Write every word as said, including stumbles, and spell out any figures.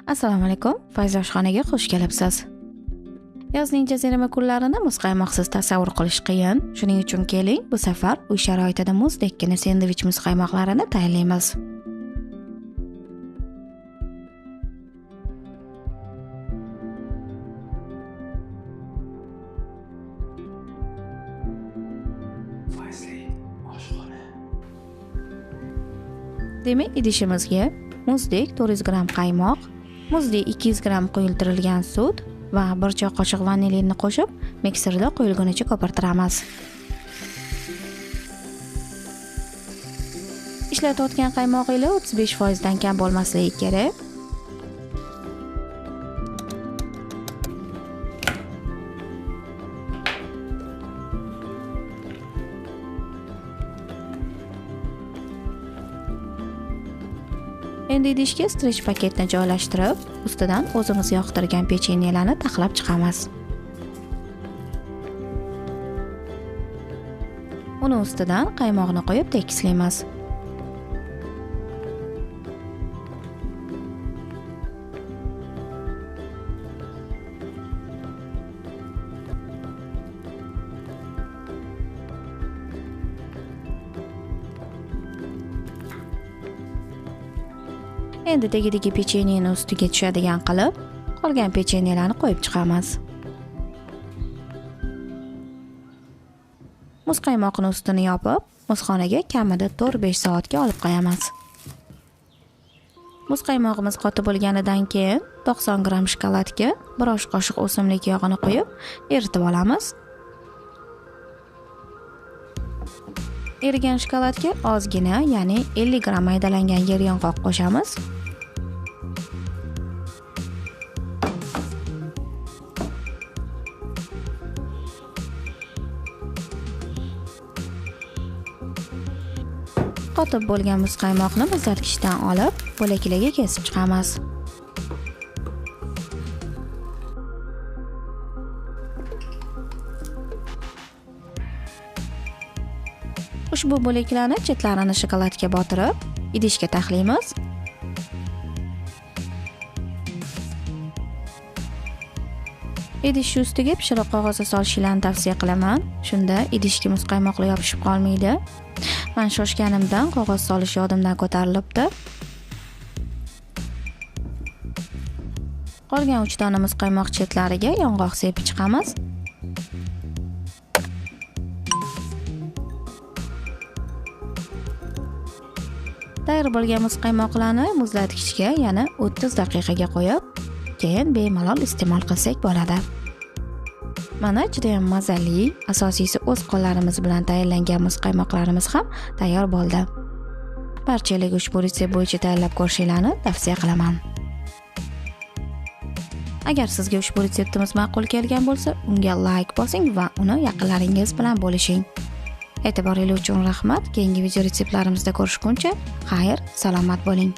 Assalomu alaykum, Foiz oshxonaga xush kelibsiz. Yozning jazirama kunlarini muzqaymoqsiz tasavvur qilish qiyin. Shuning uchun keling, bu safar uy sharoitida muzdek sendvich muzqaymoqlarini tayyorlaymiz. Demak, idishimizga muzdek to'rt yuz gramm qaymoq, muzdek ikki yuz gramm quyultirilgan sut va bir choy qoshiq vanilinni qo'shib, mikserda quyulgunicha ko'pirtiramiz. Ishlatayotgan qaymoq ilishi o'ttiz besh foizdan kam bo'lmasligi kerak. Endi idishga strech paketni joylashtirib, ustidan o'zimiz yoqtirgan pechenyelarni taxlab chiqamiz. Uni ustidan qaymoqni qo'yib tekislaymiz. Endi tagidagi pechenyeni ustiga tushadigan qilib, qolgan pechenyelarni qo'yib chiqamiz. Muzqaymoqni ustini yopib, muzxonaga kamida to'rt-besh soatga olib qo'yamiz. Muzqaymog'imiz qotib bo'lganidan keyin to'qson gramm shokoladga bir osh qoshiq o'simlik yog'ini quyib, eritib olamiz. Erigan shokoladga ozgina, ya'ni ellik gramm maydalangan yer yong'oq qo'shamiz. Qotib bo'lgan muzqaymoqni muzlatgichdan olib, bo'laklarga kesib chiqamiz. Ushbu bo'laklarni chetlarini shokoladga botirib, idishga taxlaymiz. Idish ustiga pishiriq qog'ozi solishinglarni tavsiya qilaman. Shunda idishga muzqaymoqlar yopishib qolmaydi. Men shoshganimdan qog'oz solish yodimdan ko'tarilibdi. Qolgan uch dona muzqaymoq chetlariga yong'oq sepib chiqamiz. Tayyor bo'lgan muzqaymoqlarni muzlatgichga yana o'ttiz daqiqaga qo'yib, keyin bemalol iste'mol qilsak bo'ladi. Mana, judayam mazali, asosiysi o'z qo'llarimiz bilan tayyorlangan muzqaymoqlarimiz ham tayyor bo'ldi. Barchalarga ushbu retsept bo'yicha tayyorlab ko'rishinglarni tavsiya qilaman. Agar sizga ushbu retseptimiz ma'qul kelgan bo'lsa, unga layk bosing va uni yaqinlaringiz bilan bo'lishing. E'tiboringiz uchun rahmat. Keyingi video retseptlarimizda ko'rishguncha, xayr, salomat bo'ling.